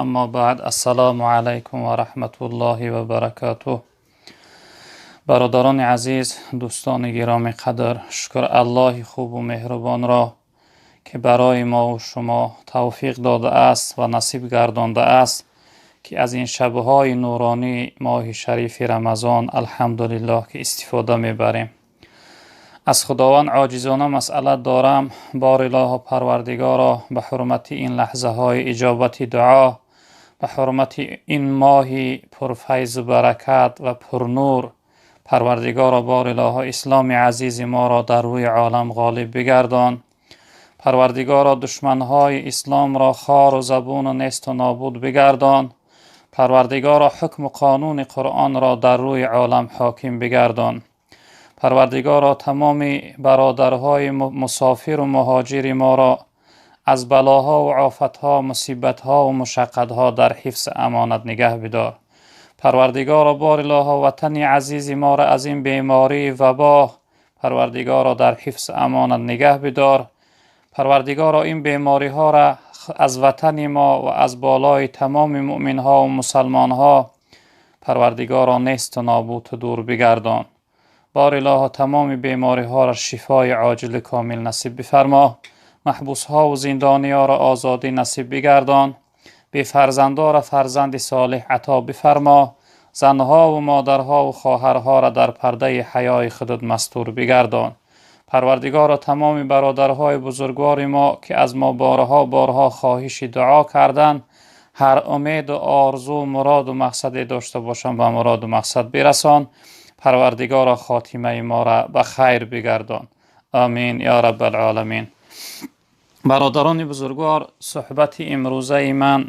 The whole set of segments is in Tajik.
Аммо баъд, ассалому алайкум ва раҳматуллоҳи ва баракатуҳ. Бародарони азиз, дӯстони гиромӣ қадр, шукр Аллоҳи хубу меҳрубонро, ки барои мо ва шумо тавфиқ додааст ва насиб гардондааст, ки аз ин шабҳои нуронии моҳи шарифи Рамазон, алҳамдулиллоҳ, ки истифода мебарем. Аз Худованд оҷизона масъалат дорам, бор илоҳо Парвардигоро, ба ҳурмати ин лаҳзаҳои иҷобати дуо, ба ҳурмати ин моҳи пурфайзу баракат ва пурнур, Парвардигоро, бор илоҳо, исломи азизи моро дар рӯи олам ғолиб бигардон. Парвардигоро, душманҳои исломро хору забуну несту нобуд бигардон. Парвардигоро, ҳукму қонуни Қуръонро дар рӯи олам ҳоким бигардон. Парвардигоро, тамоми бародарҳои мусофиру муҳоҷири моро аз балоҳо ва офатҳо, мусибатҳо ва мушаққатҳо дар ҳифзи амонат нигаҳ бидор. Парвардигоро, бор илоҳо, ватани азизи моро аз ин бемории вабо, Парвардигоро, дар ҳифзи амонат нигаҳ бидор. Парвардигоро, ин бемориҳоро аз ватани мо ва аз болои тамоми муъминҳо ва мусалмонҳо, Парвардигоро, несту нобуду дур бигардон. Бор илоҳо, тамоми бемориҳоро шифои оҷили комил насиб бифармо. Маҳбусҳо ва зиндониёро озодӣ насиб бигардон. Бефарзандоро фарзанди солеҳ ато бифармо. Занҳо ва модарҳо ва хоҳарҳоро дар пардаи ҳаёи худат мастур бигардон. Парвардигоро, тамоми бародарҳои бузургвори мо, ки аз мо борҳо борҳо хоҳиши дуо карданд, ҳар умеду орзу, муроду мақсаде дошта бошанд, ба муроду мақсад бирасон. Парвардигоро, хотимаи моро ба хайр бигардон. Амин ё раббал оламин. Бародарони бузургвор, суҳбати имрӯзаи ман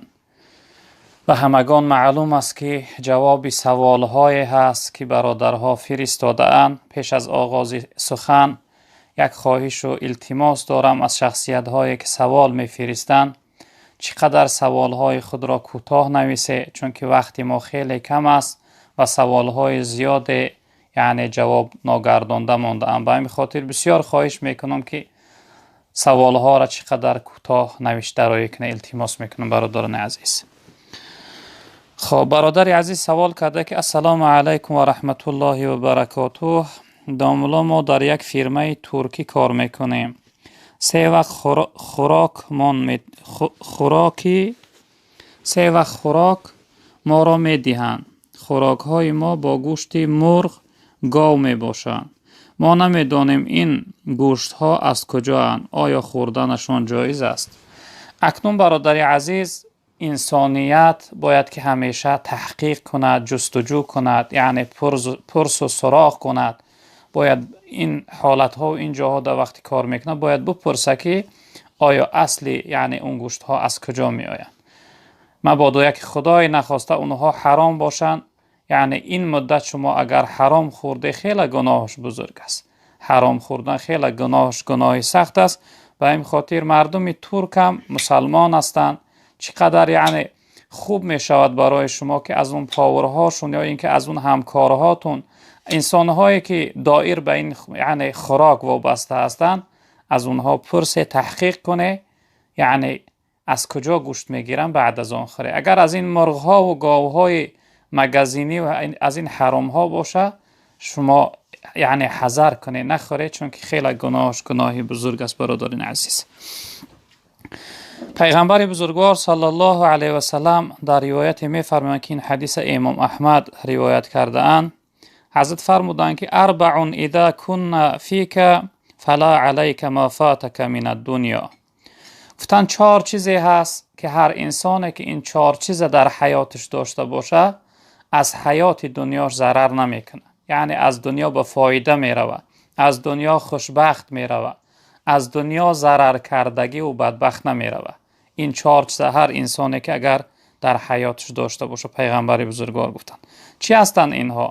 ба ҳамагон маълум аст, ки ҷавоби саволҳое ҳаст, ки бародарҳо фиристодаанд. Пеш аз оғози сухан як хоҳишу илтимос дорам аз шахсиятҳое, ки савол мефиристанд: чӣ қадар саволҳои худро кӯтоҳ нависе, чунки вақти мо хеле кам аст ва саволҳои зиёде, яъне, ҷавоб ногардонда мондаанд. Ба ҳамин хотир бисёр хоҳиш мекунам, ки саволҳоро чӣ қадар кӯтоҳ навишта роӣ кунед. Илтимос мекунам, бародарони азиз. Хоб, бародари азиз савол карда, ки: «Ассалому алайкум ва раҳматуллоҳи ва баракотуҳ, домулло. Мо дар як фирмаи туркӣ кор мекунем. Се вақт хӯрокмон хӯроки се вақт хӯрок моро медиҳанд. Хӯрокҳои мо бо гӯшти мурғ, гов мебошанд. Мо намедонем, ин гӯштҳо аз куҷоанд. Оё хӯрданашон ҷоиз аст?» Акнун, бародари азиз, инсоният бояд ки ҳамеша таҳқиқ кунад, ҷустуҷӯ кунад, яъне пурсу суроғ кунад. Бояд ин ҳолатҳо, ин ҷоҳо дар вақти кор мекунад, бояд бипурса, ки оё асли, яъне, он гӯштҳо аз куҷо меоянд. Мабодо яке, худое нахоста, онҳо ҳаром бошанд. Яъне, ин муддат шумо агар ҳаром хӯрде, хеле гуноҳаш бузург аст. Ҳаром хӯрдан хеле гуноҳаш гуноҳи сахт аст. Ба ин хотир мардуми турк ҳам мусалмон ҳастанд. Чӣ қадар, яъне, хуб мешавад барои шумо, ки аз он поварҳошон ё ин ки аз он ҳамкорҳотун, инсонҳое ки доир ба ин, яъне, хӯрок вобаста ҳастанд, аз онҳо пурсе, таҳқиқ куне, яъне, аз куҷо гӯшт мегиранд, баъд аз он хӯре. Агар аз ин мурғҳову говҳои магазинӣ ва аз ин ҳаромҳо боша, шумо, яъне, ҳазар кунед, нахӯред, чунки хеле гуноҳаш гуноҳи бузург аст, бародарини азиз. Пайғамбари бузургвор саллаллоҳу алайҳи васаллам дар ривояте мефармоянд, ки ин ҳадиса имом Аҳмад ривоят кардаанд. Ҳазрат фармуданд, ки: «أربع إذا كن فيك فلا عليك ما فاتك من الدنيا». Гуфтанд, чор чизе ҳаст, ки ҳар инсоне ки ин чор чиза дар ҳаёташ дошта бошад, аз ҳаёти дунёш зарар намекунад, яъне, аз дунё ба фоида меравад, аз дунё хушбахт меравад, аз дунё зараркардагиву бадбахт намеравад. Ин чор чиза ҳар инсоне ки агар дар ҳаёташ дошта бошад, пайғамбари бузургвор гуфтанд. Чӣ ҳастанд инҳо?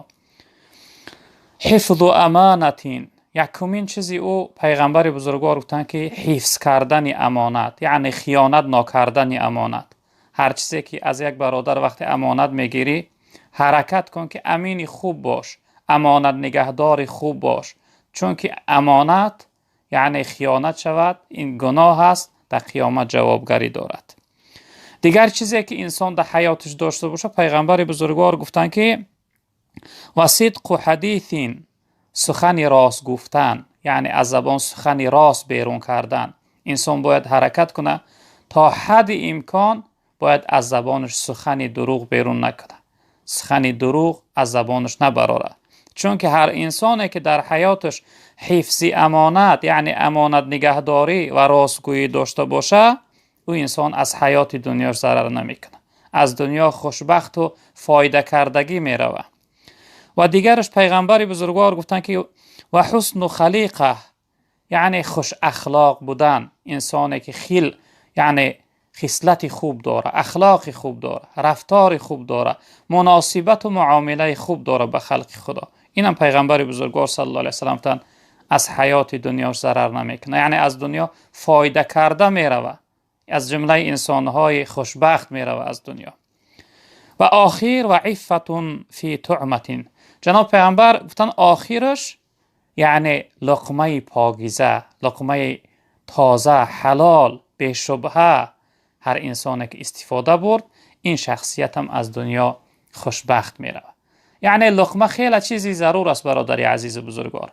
حفظ أمانة. Якумин чизи ӯ, пайғамбари бузургвор гуфтанд, ки ҳифз кардани амонат, яъне, хиёнат нокардани амонат. Ҳар чизе ки аз як бародар вақте амонат мегирӣ, ҳаракат кун, ки амини хуб бош, амонат нигаҳдори хуб бош, чунки амонат, яъне, хиёнат шавад, ин гуноҳ аст, дар қиёмат ҷавобгарӣ дорад. Дигар чизе ки инсон дар ҳаёташ дошта бошад, пайғамбари бузургвор гуфтанд, ки ва сидқу ҳадисин, сухани рост гуфтан, яъне аз забон сухани рост берун кардан. Инсон бояд ҳаракат кунад то ҳадди имкон бояд аз забонаш сухани дурӯғ берун накунад, сухани дурӯғ аз забонаш набарорад. Чунки ҳар инсоне ки дар ҳаёташ ҳифзи амонат, яъне амонат нигаҳдорӣ ва ростгӯӣ дошта бошад, ӯ инсон аз ҳаёти дунёш зарар намекунад, аз дунё хушбахту фоидакардагӣ меравад. Ва дигараш пайғамбари бузургвор гуфтанд, ки ва ҳусну халиқа, яъне хушахлоқ будан. Инсоне ки хил, яъне хислати хуб дора, ахлоқи хуб дора, рафтори хуб дора, муносибату муомилаи хуб дора ба халқи Худо. Инам пайғамбари бузургвор саллаллоҳу алайҳи васаллам гуфтанд, аз ҳаёти дунёш зарар намекунад, яъне аз дунё фоида карда меравад, аз ҷумлаи инсонҳои хушбахт меравад аз дунё. Ва охир ва иффатун фи туъматин. Ҷаноб пайғамбар гуфтанд, охираш яъне луқмаи покиза, луқмаи тоза, ҳалол, бешубҳа. Ҳар инсоне ки истифода бурд, ин шахсиятам аз дунё хушбахт меравад. Яъне луқма хеле чизи зарур аст, бародари азизу бузургвор.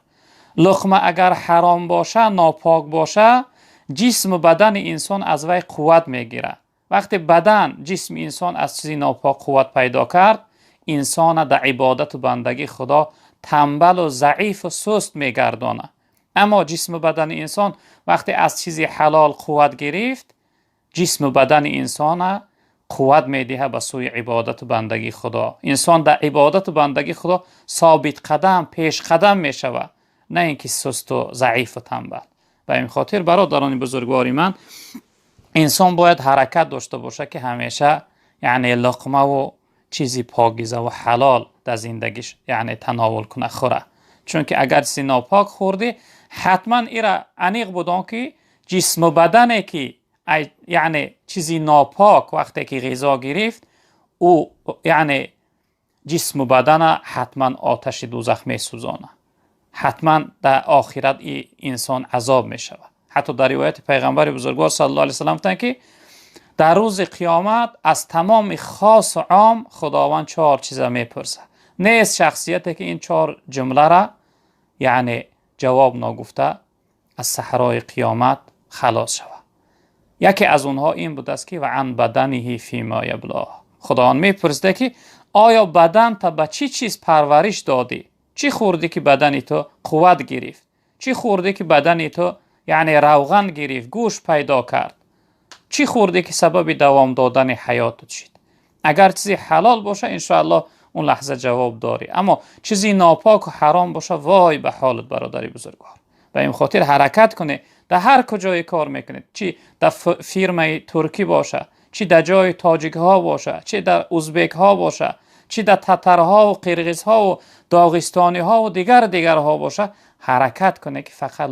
Луқма агар ҳаром боша, нопок боша, ҷисму бадани инсон аз вай қувват мегирад. Вақте бадан, ҷисми инсон аз чизи нопок қувват пайдо кард, инсона дар ибодату бандагии Худо тамбалу заифу суст мегардонад. Аммо ҷисму бадани инсон вақте аз чизи ҳалол қувват гирифт, ҷисму бадани инсона қувват медиҳад ба сӯи ибодату бандагии Худо. Инсон дар ибодату бандагии Худо собитқадам, пешқадам мешавад, на ин ки сусту заифу тамбал. Ба ин хотир, бародарони бузургвори ман, инсон бояд ҳаракат дошта бошад, ки ҳамеша яъне луқмаву чизи покиза ва ҳалол дар зиндагиш яъне тановул кунад, хӯрад. Чунки агар чизи нопок хӯрдӣ, ҳатман ира аниқ будон, ки ҷисму бадане ки яъне чизи нопок вақте ки ғизо гирифт, ӯ яъне ҷисму бадана ҳатман оташи дӯзах месӯзонад, ҳатман дар охират инсон азоб мешавад. Ҳатто дар ривояти пайғамбари бузургвор саллаллоҳу алайҳи васаллам гуфтанд, ки дар рӯзи қиёмат аз тамоми хосу ом Худованд чор чиза мепурсад. Нест шахсияте ки ин чор ҷумлара яъне ҷавоб ногуфта аз саҳрои қиёмат халос шавад. Яке аз онҳо ин будааст, ки ва ан баданиҳи фима яблоҳ. Худованд мепурсида, ки оё баданта ба чӣ чиз парвариш додӣ? Чӣ хӯрдӣ, ки бадани ту қувват гирифт? Чӣ хӯрдӣ, ки бадани ту яъне равған гирифт, гӯшт пайдо кард? Чӣ хӯрдӣ, ки сабаби давом додани ҳаётат шид? Агар чизи ҳалол боша, иншоаллоҳ он лаҳза ҷавоб дорӣ, аммо чизи нопоку ҳаром боша, вой ба ҳолат, бародари бузургвор. Ба ин хотир ҳаракат кунед дар ҳар куҷое кор мекунед, чӣ дар фирмаи туркӣ боша, чӣ дар ҷои тоҷикҳо боша, чӣ дар узбекҳо боша, чӣ дар татарҳову қирғизҳову доғистониҳову дигар дигарҳо боша, ҳаракат кунед, ки фақат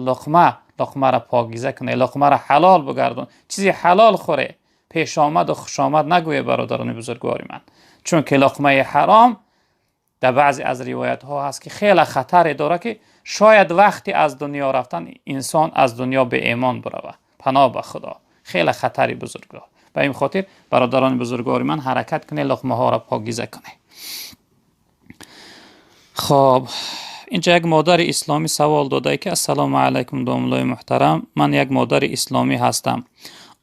луқмаро покиза кунед, луқмаро ҳалол бигардон, чизи ҳалол хӯре, пешомаду хушомад нагӯе, бародарони бузургвори ман. Чунки луқмаи ҳаром дар баъзе аз ривоятҳо ҳаст, ки хеле хатаре дорад, ки шояд вақте аз дунё рафтан инсон аз дунё беэмон биравад. Паноҳ ба Худо, хеле хатари бузург дорад. Ба ин хотир, бародарони бузургвори ман, ҳаракат кунед, луқмаҳоро покиза кунед. Хоб, инҷа як модари исломӣ савол додае, ки ассалому алайкум, домуллои муҳтарам, ман як модари исломӣ ҳастам.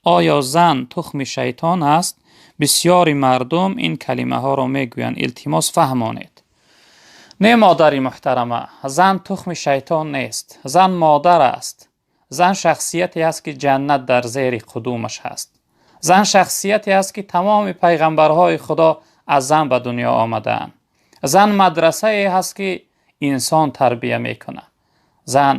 Оё зан тухми шайтон аст? Бисёри мардум ин калимаҳоро мегӯянд, илтимос фаҳмонед. Не, модари муҳтарама, зан тухми шайтон нест. Зан модар аст. Зан шахсияте аст, ки ҷаннат дар зери қудумаш ҳаст. Зан шахсияте аст, ки тамоми пайғамбарҳои Худо аз зан ба дунё омадаанд. Зан мадрасае ҳаст, ки инсон тарбия мекунад. Зан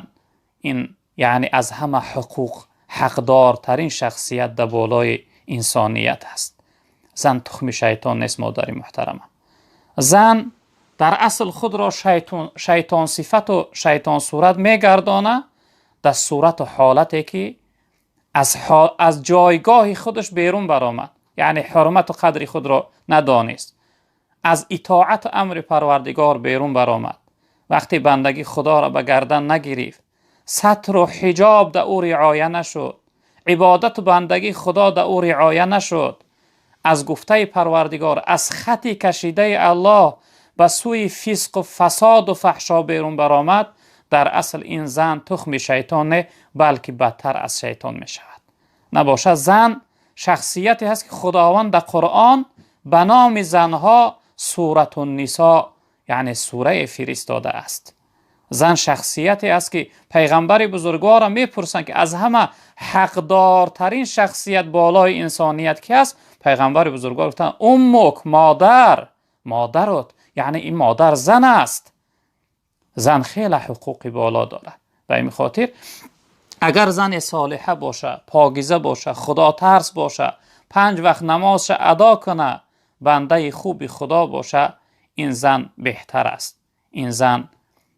ин яъне аз ҳама ҳуқуқ ҳақдортарин шахсият дар болои инсоният аст. Зан тухми шайтон нест, модари муҳтарама. Зан дар асл худро шайтонсифату шайтонсурат мегардонад дар сурату ҳолате ки аз ҷойгоҳи худаш берун баромад, яъне ҳурмату қадри худро надонист, аз итоату амри Парвардигор берун баромад, вақте бандагӣ Худоро ба гардан нагирифт, сатру ҳиҷоб дар ӯ риоя нашуд, ибодату бандагии Худо дар ӯ риоя нашуд, аз гуфтаи Парвардигор, аз хати кашидаи Аллоҳ ба сӯи фисқу фасоду фаҳшо берун баромад, дар асл ин зан тухми шайтон не, балки бадтар аз шайтон мешавад. Набошад, зан шахсияте ҳаст ки Худованд дар Қуръон ба номи занҳо сурату нисо, яъне сурае фиристодааст. Зан шахсияте аст ки пайғамбари бузургворро мепурсанд ки аз ҳама ҳақдортарин шахсият болои инсоният ки аст? Пайғамбари бузургвор гуфтанд: уммук, модар, модарот, яъне ин модар зан аст. Зан хеле ҳуқуқи боло дорад. Ба ин хотир агар зане солиҳа боша, покиза боша, худотарс боша, панҷ вақт намозша адо куна, бандаи хуби Худо боша, ин зан беҳтар аст. Ин зан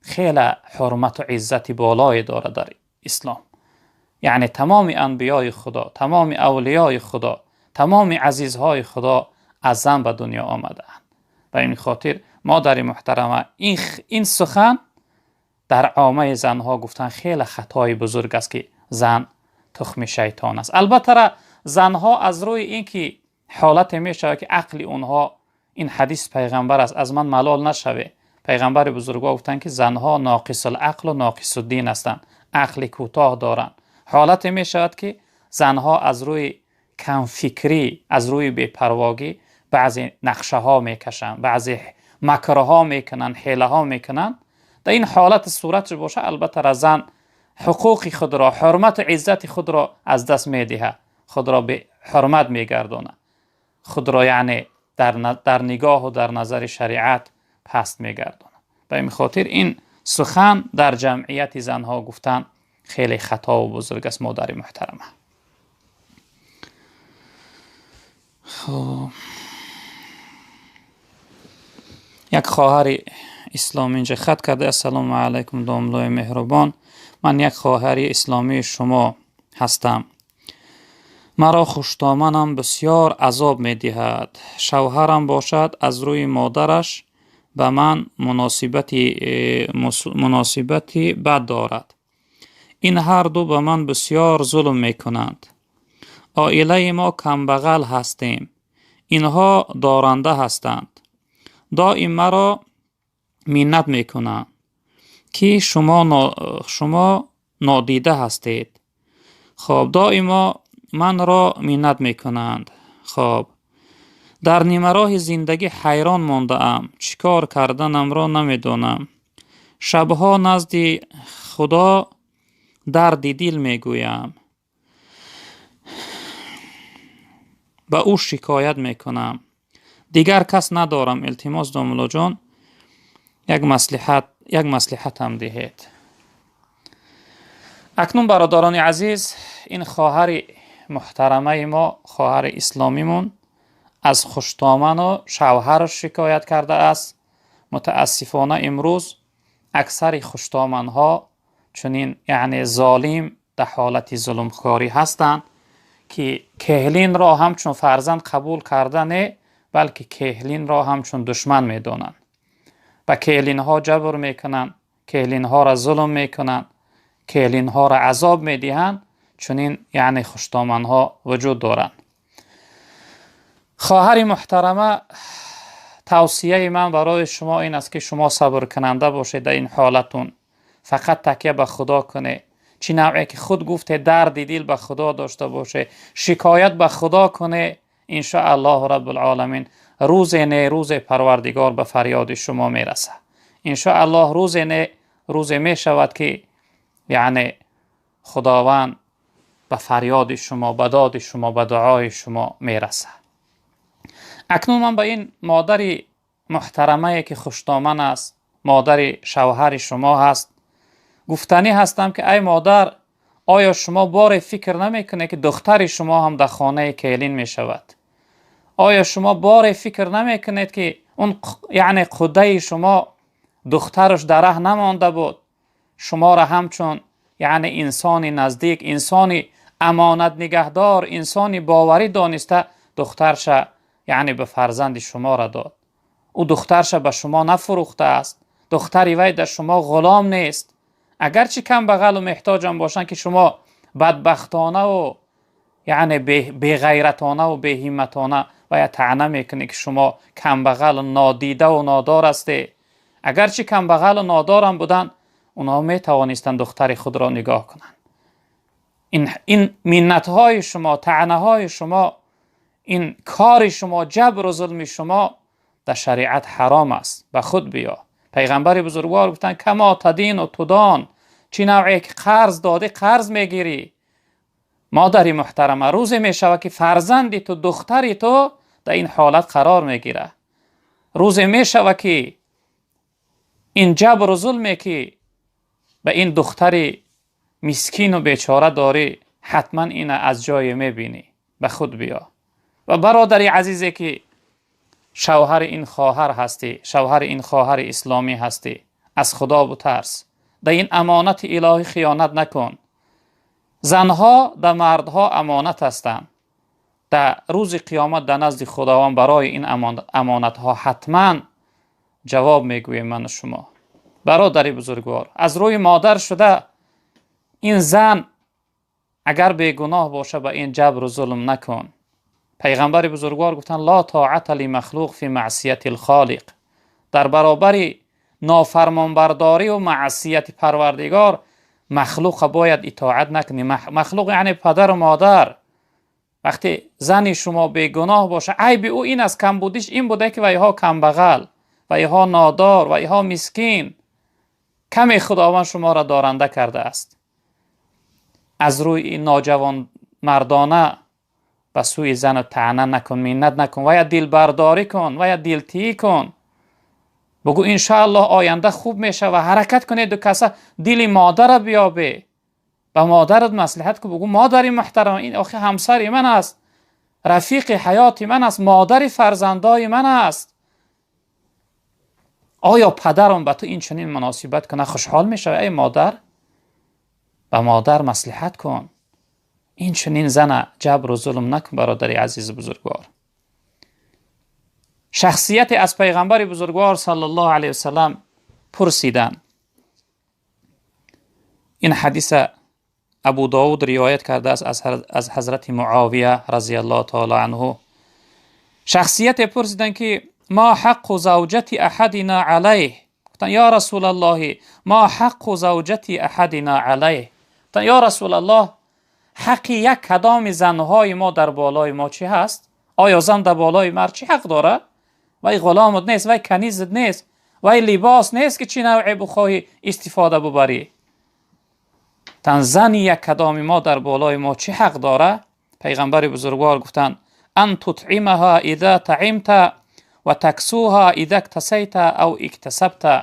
хеле ҳурмату иззати болое дорад дар ислом. Яъне тамоми анбиёи Худо, тамоми авлиёи Худо, тамоми азизҳои Худо аз зан ба дунё омадаанд. Ба ин хотир модари муҳтарама, ин сухан дар оммаи занҳо гуфтан хеле хатои бузург аст ки зан тухми шайтон аст. Албатта занҳо аз рӯи ин ки ҳолате мешавад ки ақли онҳо, ин ҳадис пайғамбар аст, аз ман малол нашаве. Пайғамбари бузургвор гуфтанд ки занҳо ноқисулақлу ноқисуддин ҳастанд, ақли кӯтоҳ доранд. Ҳолате мешавад ки занҳо аз рӯи камфикрӣ, аз рӯи бепарвогӣ баъзе нақшаҳо мекашанд, баъзе макрҳо мекунанд, ҳелаҳо мекунанд. Дар ин ҳолат суратш боша, албатта зан ҳуқуқи худро, ҳурмату иззати худро аз даст медиҳад, худро беҳурмат мегардонад, худро яъне дар нигоҳу дар назари шариат паст мегардонад. Ба ин хотир ин сухан дар ҷамъияти занҳо гуфтан хеле хатову бузург аст, модари муҳтарама. Хоб, як хоҳари исломӣ инҷа хат карда: ассалому алайкум, домлои меҳрубон, ман як хоҳари исломии шумо ҳастам. Маро хуштоманам бисёр азоб медиҳад. Шавҳарам бошад аз рӯи модараш ба ман муносибати бад дорад. Ин ҳарду ба ман бисёр зулм мекунанд. Оилаи мо камбағал ҳастем. Инҳо доранда ҳастанд. Доим маро миннат мекунанд ки шумо нодида ҳастед. Хоб, доимо манро миннат мекунанд. Хоб, дар нимароҳи зиндагӣ ҳайрон мондаам, чӣ кор карданамро намедонам. Шабҳо назди Худо дарди дил мегӯям, ба ӯ шикоят мекунам. Дигар кас надорам. Илтимос домуллоҷон, як маслиҳатам диҳед. Акнун бародарони азиз, ин хоҳари муҳтарамаи мо, хоҳари исломимон аз хуштоману шавҳараш шикоят кардааст. Мутаассифона имрӯз аксари хуштоманҳо чунин, яъне золим, дар ҳолати зулмкорӣ ҳастанд ки кеҳлинро ҳамчун фарзанд қабул карда не, балки кеҳлинро ҳамчун душман медонанд. Ба кеҳлинҳо ҷабр мекунанд, кеҳлинҳоро зулм мекунанд, кеҳлинҳоро азоб медиҳанд. Чунин яъне хуштоманҳо вуҷуд доранд. Хоҳари муҳтарама, тавсияи ман барои шумо ин аст ки шумо сабркунанда бошед дар ин ҳолатун. Фақат такя ба Худо кунед. Чӣ навъе ки худ гуфте, дарди дил ба Худо дошта бошед, шикоят ба Худо кунед, иншоаллоҳу раббулоламин рӯзе не рӯзе Парвардигор ба фарёди шумо мерасад. Иншоаллоҳ рӯзе не рӯзе мешавад ки яъне Худованд ба фарёди шумо, ба доди шумо, ба дуои шумо мерасад. Акнун ман ба ин модари муҳтарамае ки хуштоман аст, модари шавҳари шумо ҳаст, гуфтанӣ ҳастам ки ай модар, оё шумо боре фикр намекунед ки духтари шумо ҳам дар хонаи келин мешавад? Оё шумо боре фикр намекунед ки он яъне қудаи шумо духтараш дар раҳ намонда буд, шуморо ҳамчун яъне инсони наздик, инсони амонат нигаҳдор, инсони боварӣ дониста духтарша яъне ба фарзанди шуморо дод. Ӯ духтарша ба шумо нафурӯхтааст, духтари вай дар шумо ғулом нест. Агарчи камбағалу меҳтоҷам бошанд ки шумо бадбахтонаву яъне беғайратона ва беҳимматона ва я таъна мекунӣ ки шумо камбағал, нодида ва нодор ҳастед. Агарчи камбағал ва нодорам буданд, онҳо метавонистанд духтари худро нигоҳ кунанд. Ин миннатҳои шумо, таънаҳои шумо, ин кори шумо, ҷабру зулми шумо дар шариат ҳаром аст. Ба худ биё. Пайғамбари бузургвор гуфтанд: кама тадину тудон, чӣ навъе ки қарз додӣ қарз мегирӣ. Модари муҳтарама, рӯзе мешавад ки фарзанди ту, духтари ту дар ин ҳолат қарор мегирад. Рӯзе мешавад ки ин ҷабру зулме ки ба ин духтари мискину бечора дорӣ, ҳатман ина аз ҷое мебинӣ. Ба худ биё. Ва бародари азизе ки шавҳари ин хоҳар ҳастӣ, шавҳари ин хоҳари исломӣ ҳастӣ, аз Худо бутарс. Дар ин амонати илоҳӣ хиёнат накун. Занҳо дар мардҳо амонат ҳастанд. Дар рӯзи қиёмат дар назди Худованд барои ин амонатҳо ҳатман ҷавоб мегӯем ман ва шумо. Бародари бузургвор, аз рӯи модар шуда ин зан агар бегуноҳ боша ба ин ҷабру зулм накун. Пайғамбари бузургвор гуфтанд: ла тоата лимахлуқ фи маъсияти лхолиқ. Дар баробари нофармонбардорӣ ва маъсияти Парвардигор махлуқа бояд итоат накунӣ. Махлуқ яъне падару модар. Вақте зани шумо бегуноҳ боша, айби ӯ ин аст, камбудиш ин буда ки вайҳо камбағал, вайҳо нодор, вайҳо мискин. Каме Худованд шуморо доранда кардааст. Аз рӯи ин ноҷавонмардона ба сӯи зану таъна накун, миннат накун, ва я дилбардорӣ кун, ва я дилтиӣ кун. Бугӯ иншааллоҳ оянда хуб мешава. Ҳаракат кунед ду каса дили модарро биёбе. Ба модарат маслиҳат кун, бугӯ модари муҳтарам, ин охи ҳамсари ман аст, рафиқи ҳаёти ман аст, модари фарзандои ман аст. Оё падарам ба ту ин чунин муносибат кунад хушҳол мешавӣ? Эй модар, ба модар маслиҳат кун. Ин чунин зана ҷабру зулм накун, бародари азизу бузургвор. Шахсияте аз пайғамбари бузургвор саллаллоҳу алайҳи васаллам пурсиданд. Ин ҳадиса Абу Довуд ривоят кардааст аз ҳазрати Муовия разияллоҳу таоло анҳу. Шахсияте пурсиданд ки ма ҳаққу завҷати аҳадина алайҳ. Гуфтанд: ё расулаллоҳи, ма ҳаққу завҷати аҳадина алайҳ. Гуфтанд: ё расулаллоҳ, ҳаққи як кадоми занҳои мо дар болои мо чӣ ҳаст? Оё зан дар болои мард чӣ ҳақ дорад? Вай ғуломат нест, вай канизат нест, вай либос нест ки чӣ навъе бихоҳӣ истифода бубарӣ. Тан зани як кадоми мо дар болои мо чӣ ҳақ дорад? Пайғамбари бузургвор гуфтанд: ан тутъимаҳа иза таъимта ва таксуҳа иза иктасайта ав иктасабта.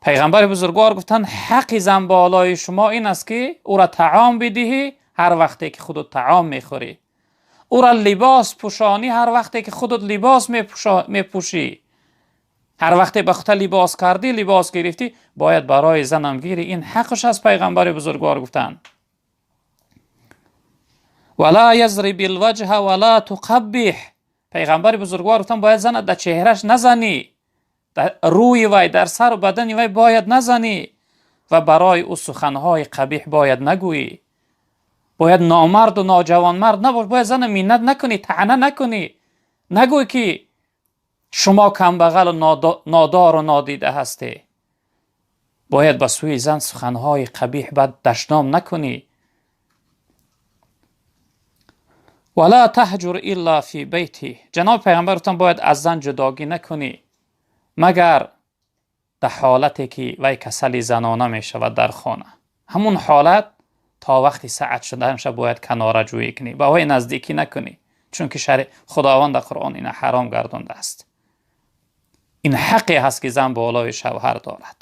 Пайғамбари бузургвор гуфтанд: ҳаққи зан болои шумо ин аст ки ӯра таом бидиҳӣ ҳар вақте ки худут таом мехӯрӣ, ӯра либос пӯшонӣ ҳар вақте ки худут либос мепӯшӣ. Ҳар вақте ба худта либос кардӣ, либос гирифтӣ, бояд барои занам гирӣ. Ин ҳаққаш аст, пайғамбари бузургвор гуфтанд. Вала язриб алваҷҳа вала туқаббиҳ. Пайғамбари бузургвор гуфтанд: бояд зана дар чеҳраш назанӣ, дар рӯи вай, дар сару бадани вай бояд назанӣ ва барои ӯ суханҳои қабиҳ бояд нагӯӣ. Бояд номарду ноҷавонмард набош, бояд зана миннат накунӣ, таъна накунӣ, нагӯй ки шумо камбағалу нодору нодида ҳастед. Бояд ба сӯи зан суханҳои қабиҳ бад дашном накунӣ. Вала таҳҷур илла фи байти. Ҷаноби пайғамбар гуфтанд: бояд аз зан ҷудогӣ накунӣ, магар дар ҳолате ки вай касали занона мешавад дар хона. Ҳамун ҳолат то вақти саат шуданша бояд канораҷӯӣ кунӣ, ба вай наздикӣ накунӣ, чунки Худованд дар Қуръон ина ҳаром гардондааст. Ин ҳаққе ҳаст ки зан болои шавҳар дорад.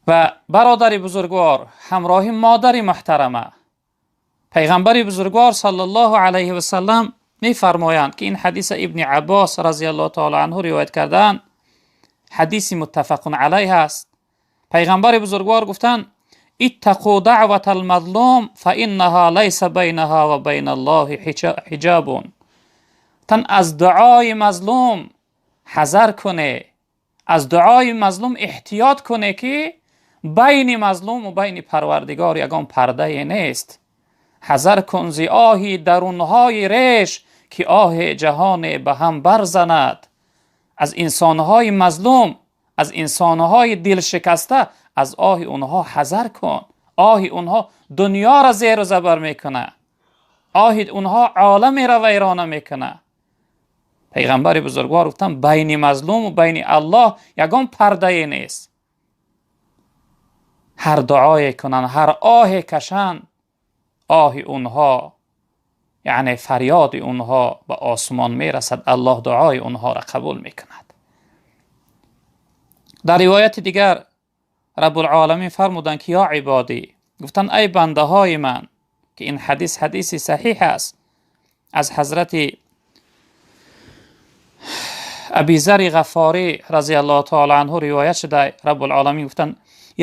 Ва бародари бузургвор, ҳамроҳи модари муҳтарама, пайғамбари бузургвор саллаллоҳу алайҳи васаллам мефармоянд ки ин ҳадиса Ибни Аббос разияллоҳу таоло анҳу ривоят кардаанд, ҳадиси муттафақун алайҳ аст. Пайғамбари бузургвор гуфтанд: иттақу даъвата алмазлум фаиннаҳа лайса байнаҳа ва байна аллоҳи ҳиҷобун. Тан аз дуои мазлум ҳазар куне, аз дуои мазлум эҳтиёт куне ки Байни мазлум ва байни Парвардигор ягон пардае нест. Ҳазар кун зи оҳи дарунҳои реш, ки оҳи ҷаҳоне ба ҳам барзанад. Аз инсонҳои мазлум, аз инсонҳои дилшикаста, аз оҳи онҳо ҳазар кун. Оҳи онҳо дунёро зеру забар мекунад, оҳи онҳо оламеро вайрона мекунад. Пайғамбари бузургвор гуфтанд, байни мазлум ва байни Аллоҳ ягон пардае нест. Ҳар дуое кунанд, ҳар оҳе кашанд, оҳи онҳо, яъне фарёди онҳо ба осмон мерасад. Аллоҳ дуои онҳоро қабул мекунад. Дар ривояти дигар Раббулъоламин фармуданд, ки ё ибодӣ, гуфтанд эй бандаҳои ман, ки ин ҳадис ҳадиси саҳиҳ аст, аз ҳазрати Абизари Ғаффорӣ разияллоҳу таъала анҳу ривоят шуда, Раббулъоламин гуфтанд: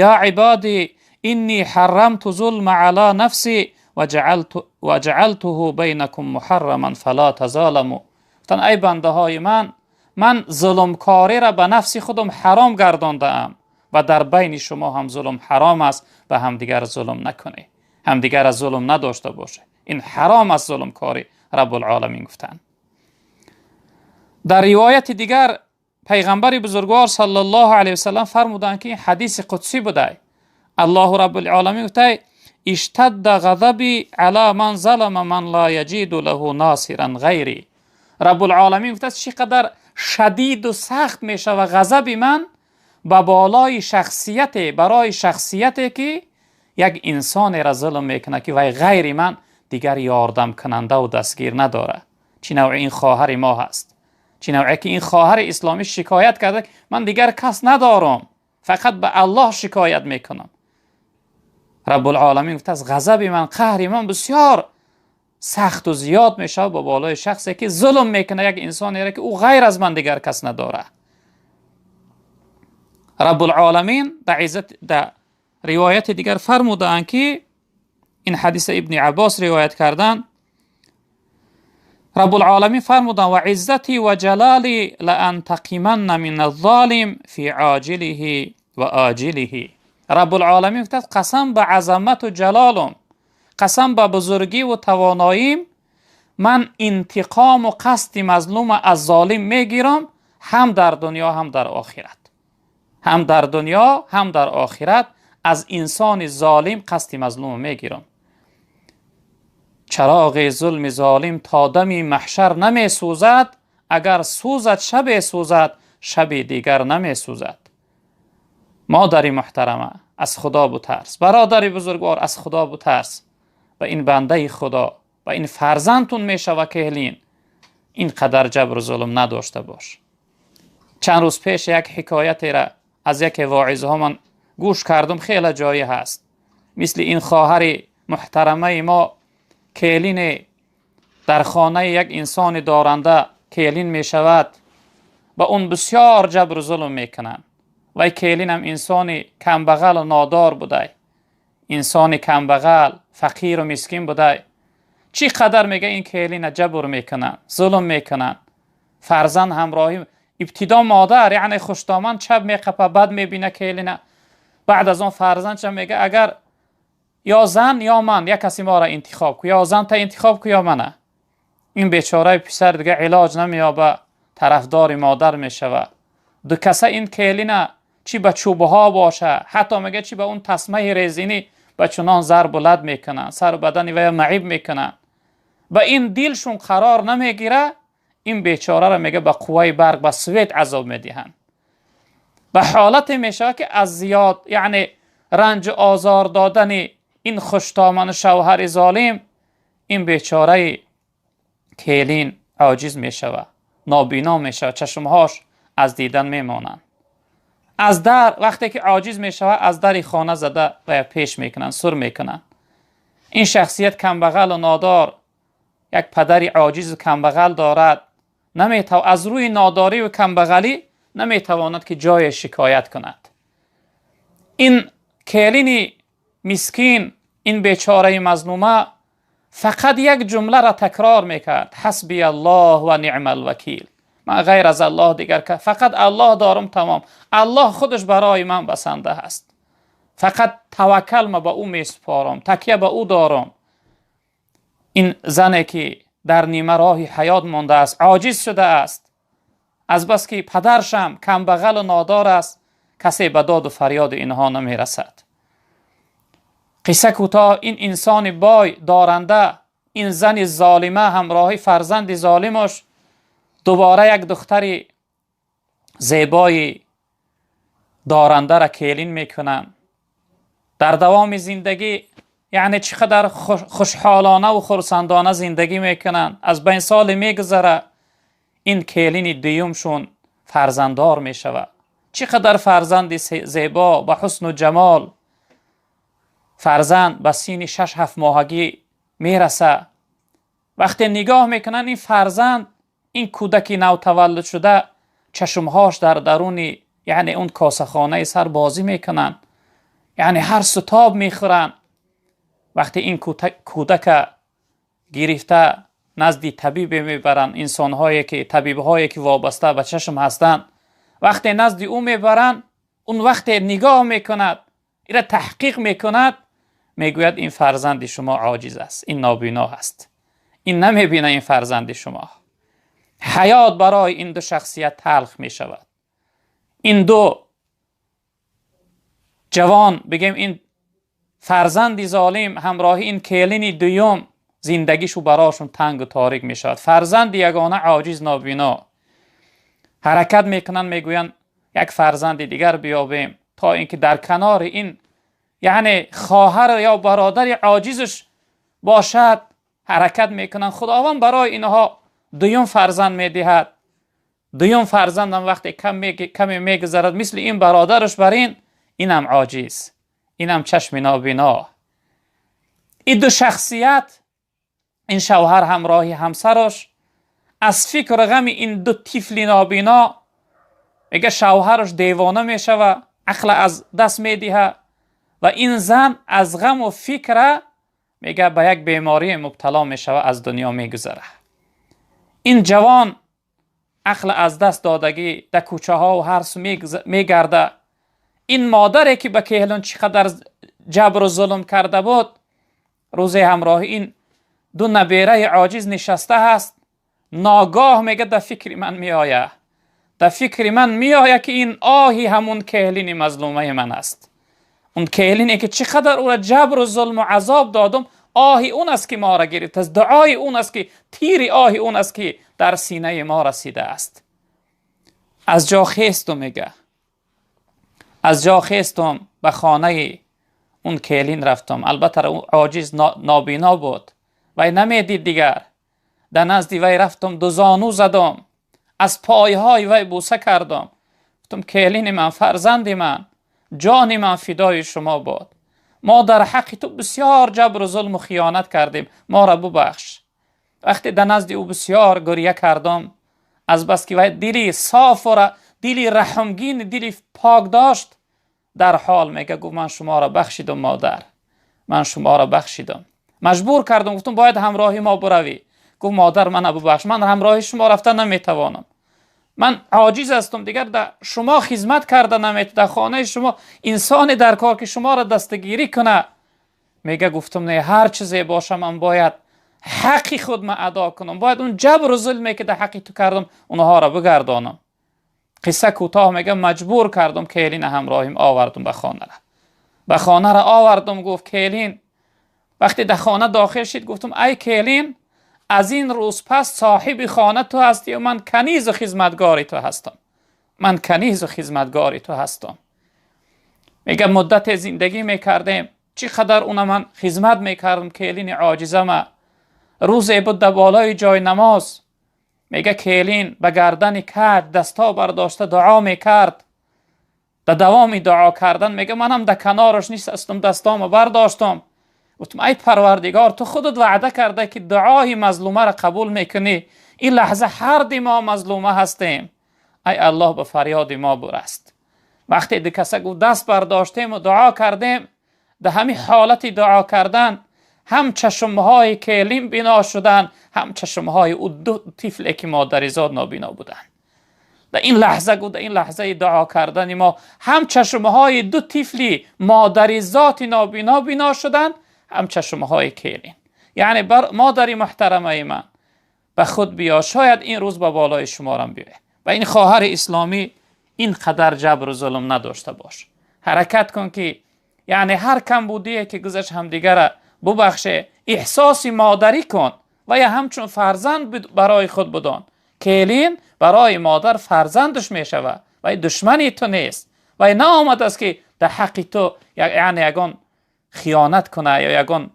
ё ибодӣ иннӣ ҳаррамту зулма ала нафсӣ ва ҷаъалтуҳу байнакум муҳарраман фала тазоламу. Гуфтанд эй бандаҳои ман, ман зулмкориро ба нафси худам ҳаром гардондаам ва дар байни шумо ҳам зулм ҳаром аст, ба ҳамдигар зулм накунед, ҳамдигарро зулм надошта бошед. Ин ҳаром аст зулмкорӣ, Раббулъоламин гуфтанд. Дар ривояти дигар пайғамбари бузургвор саллаллоҳу алайҳи васаллам фармуданд, ки ин ҳадиси қудсӣ буда. Аллоҳу Раббулъоламин гуфта: иштадда ғазабӣ ала ман залама ман ла яҷиду лаҳу носиран ғайрӣ. Раббулъоламин гуфтааст, чӣ қадар шадиду сахт мешавад ғазаби ман ба болои шахсияте, барои шахсияте ки як инсонеро зулм мекунад, ки вай ғайри ман дигар ёрдамкунандаву дастгир надорад. Чӣ навъи ин хоҳари мо ҳаст, чӣ навъе ки ин хоҳари исломӣ шикоят карда, ман дигар кас надорам, фақат ба Аллоҳ шикоят мекунам. Раббулъоламин гуфтааст, ғазаби ман, қаҳри ман бисёр сахту зиёд мешавад ба болои шахсе ки зулм мекунад як инсонеро, ки ӯ ғайр аз ман дигар кас надорад. Раббулъоламин дар ривояти дигар фармудаанд, ки ин ҳадиса Ибни Аббос ривоят карданд, Раббулъоламин фармуданд: ва иззати ва ҷалоли лаантақиманна мин аззолим фи оҷилиҳи ва оҷилиҳи. Раббулъоламин гуфтааст, қасам ба азамату ҷалолум, қасам ба бузургиву тавоноим, ман интиқому қасди мазлума аз золим мегирам, ҳам дар дунё ҳам дар охират. Ҳам дар дунё ҳам дар охират аз инсони золим қасди мазлума мегирам. Чароғи зулми золим то дами маҳшар намесӯзад, агар сӯзад шабе сӯзад, шаби дигар намесӯзад. Модари муҳтарама, аз Худо бутарс. Бародари бузургвор, аз Худо бутарс. Ба ин бандаи Худо, ба ин фарзандтун мешава кеҳлин, ин қадар ҷабру зулм надошта бош. Чанд рӯз пеш як ҳикоятеро аз яке воизҳо ман гӯш кардам, хеле ҷоӣ ҳаст. Мисли ин хоҳари муҳтарамаи мо келине дар хонаи як инсони доранда келин мешавад, ба он бисёр ҷабру зулм мекунанд. Вай келинам инсони камбағалу нодор будай, инсони камбағал, фақиру мискин будай. Чӣ қадар мега ин келина ҷабр мекунанд, зулм мекунанд. Фарзанд ҳамроҳӣ ибтидо модар, яъне хуштоман чап меқапа, бад мебина келина. Баъд аз он фарзандча мега, агар ё зан ё ман, як касе моро интихоб ку, ё занта интихоб ку ё мана. Ин бечораи писар дига илоҷ намеёба, тарафдори модар мешава. Ду каса ин келина чӣ ба чӯбҳо боша, ҳатто мега чӣ ба он тасмаи резинӣ ба чунон зарбу лад мекунанд, сару бадани вая маъиб мекунанд. Ба ин дилшун қарор намегира, ин бечораро мега ба қувваи барқ, ба свет азоб медиҳанд. Ба ҳолате мешавад, ки аз зиёд, яъне ранҷу озор додани ин хуштоману шавҳари золим, ин бечораи келин оҷиз мешавад, нобино мешавад, чашмҳош аз дидан мемонанд. Аз дар вақте ки оҷиз мешавад, аз дари хона зада ва пеш мекунанд, сур мекунанд. Ин шахсият камбағалу нодор, як падари оҷизу камбағал дорад, аз рӯи нодориву камбағалӣ наметавонад ки ҷое шикоят кунад. Ин келини мискин, ин бечораи мазлума фақат як ҷумларо такрор мекард: ҳасби Аллоҳ ва ниъмал вакил. Ман ғайр аз Аллоҳ дигар фақат Аллоҳ дорам, тамом. Аллоҳ худаш барои ман басанда ҳаст. Фақат таваккал ма ба ӯ месупорам, такя ба ӯ дорам. Ин зане ки дар нима роҳи ҳаёт мондааст, оҷиз шудааст, аз бас ки падаршам камбағалу нодор аст, касе ба доду фарёди инҳо намерасад. Қисса кӯтоҳ, ин инсони бой доранда, ин зани золима ҳамроҳи фарзанди золимаш дубора як духтари зебои дорандаро келин мекунанд. Дар давоми зиндагӣ яъне чӣ қадар хушҳолона ва хурсандона зиндагӣ мекунанд. Аз байн соле мегузара, ин келини дуюмшун фарзанддор мешавад. Чӣ қадар фарзанди зебо, ба ҳусну ҷамол. Фарзанд ба синни 6-7 моҳагӣ мераса. Вақте нигоҳ мекунанд, ин фарзанд, ин кӯдаки навтаваллуд шуда, чашмҳош дар даруни яъне он косахонаи сар бозӣ мекунанд, яъне ҳар сутоб мехӯранд. Вақте ин кӯдака гирифта назди табибе мебаранд, инсонҳое ки, табибҳое ки вобаста ба чашм ҳастанд, вақте назди ӯ мебаранд, он вақте нигоҳ мекунад, ира таҳқиқ мекунад, мегӯяд: ин фарзанди шумо оҷиз аст, ин нобино аст, ин намебина ин фарзанди шумо. Ҳаёт барои ин ду шахсият талх мешавад. Ин ду ҷавон, бигем, ин фарзанди золим ҳамроҳи ин келини дуюм, зиндагишу барошун тангу торик мешавад. Фарзанди ягона оҷиз, нобино. Ҳаракат мекунанд, мегӯянд як фарзанди дигар биёбем, то ин ки дар канори ин яъне хоҳар ё бародари оҷизаш бошад. Ҳаракат мекунанд, Худованд барои инҳо дуюм фарзанд медиҳад. Дуюм фарзандам вақте каме мегузарад, мисли ин бародараш бар ин, инам оҷиз, инам чашми нобино. Ин ду шахсият, ин шавҳар ҳамроҳи ҳамсараш, аз фикру ғами ин ду тифли нобино, мега, шавҳараш девона мешава, ақла аз даст медиҳа ва ин зан аз ғаму фикра, мега, ба як беморӣ мубтало мешава, аз дунё мегузара. Ин ҷавон ақл аз даст додагӣ дар кӯчаҳо ҳар су мегарда. Ин модаре ки ба кеҳлун чӣ қадар ҷабру зулм карда буд, рӯзе ҳамроҳи ин ду набераи оҷиз нишаста ҳаст. Ногоҳ, мега, дар фикри ман меояд, дар фикри ман меояд, ки ин оҳи ҳамун кеҳлини мазлумаи ман аст, он кеҳлине ки чӣ қадар ӯра ҷабру зулму азоб додум. Оҳи он аст ки моро гирифтааст, дуои он аст ки, тири оҳи он аст ки дар синаи мо расидааст. Аз ҷо хестум, мега, аз ҷо хестум, ба хонаи он келин рафтам. Албатта, ӯ оҷиз, нобино буд, вай намедид дигар. Дар назди вай рафтам, дузону задам, аз пойҳои вай бӯса кардам. Гуфтам: келини ман, фарзанди ман, ҷони ман фидои шумо буд. Мо дар ҳаққи ту бисёр ҷабру зулму хиёнат кардем, моро бубахш. Вақте дар назди ӯ бисёр гиря кардам, аз бас ки вай дили софу дили раҳмгин, дили пок дошт, дар ҳол, мега, гуфт: ман шуморо бахшидам, модар, ман шуморо бахшидам. Маҷбур кардам, гуфтам: бояд ҳамроҳи мо буравӣ. Гуфт: модар, мана бубахш, ман ҳамроҳи шумо рафта наметавонам, ман оҷиз ҳастам, дигар дар шумо хизмат карда наметавонам, дар хонаи шумо инсоне дар кор ки шуморо дастгирӣ кунад. Мега, гуфтам: не, ҳар чизе боша, ман бояд ҳаққи худ ма адо кунам, бояд он ҷабру зулме ки дар ҳаққи ту кардам, онҳоро бигардонам. Қисса кӯтоҳ, мега, маҷбур кардам, келина ҳамроҳим овардум ба хонара, ба хонара овардум. Гуфт келин, вақте дар хона дохил шид, гуфтам: ай келин, аз ин рӯз пас соҳиби хона ту ҳастӣ ва ман канизу хизматгори ту ҳастам, ман канизу хизматгори ту ҳастам. Мега, муддате зиндагӣ мекардем, чӣ қадар уна ман хизмат мекардам, келини оҷизама. Рӯзе буд, дар болои ҷои намоз, мега, келин ба гардани каҷ дастҳо бардошта дуо мекард. Дар давоми дуо кардан, мега, манам дар канораш нишастам, дастома бардоштам, гуфтам: ай Парвардигор, ту худат ваъда карда ки дуои мазлумаро қабул мекунӣ. Ин лаҳза ҳарди мо мазлума ҳастем. Ай Аллоҳ, ба фарёди мо бураст. Вақте дикаса, гуфт, даст бардоштему дуо кардем, дар ҳамин ҳолати дуо кардан ҳам чашмҳои келин бино шуданд, ҳам чашмҳои ӯ ду тифле ки модаризод нобино буданд. дар ин лаҳза гуфт, дар ин лаҳзаи дуо кардани мо ҳам чашмҳои ду тифли модари зоти нобино бино шуданд, ҳам чашмҳои келин. Яъне модари муҳтарамаи ман, ба худ биё, шояд ин рӯз ба болои шуморам биёяд. Ва ин хоҳари исломӣ ин қадар ҷабру зулм надошта бош. Ҳаракат кун ки яъне ҳар камбудие ки гузашт ҳамдигара бубахше, эҳсоси модарӣ кун ва ё ҳамчун фарзанд барои худ будон. Келин барои модар фарзандаш мешавад ва душмани ту нест ва наомадааст ки дар ҳаққи ту яъне ягон хиёнат кунад ё ягон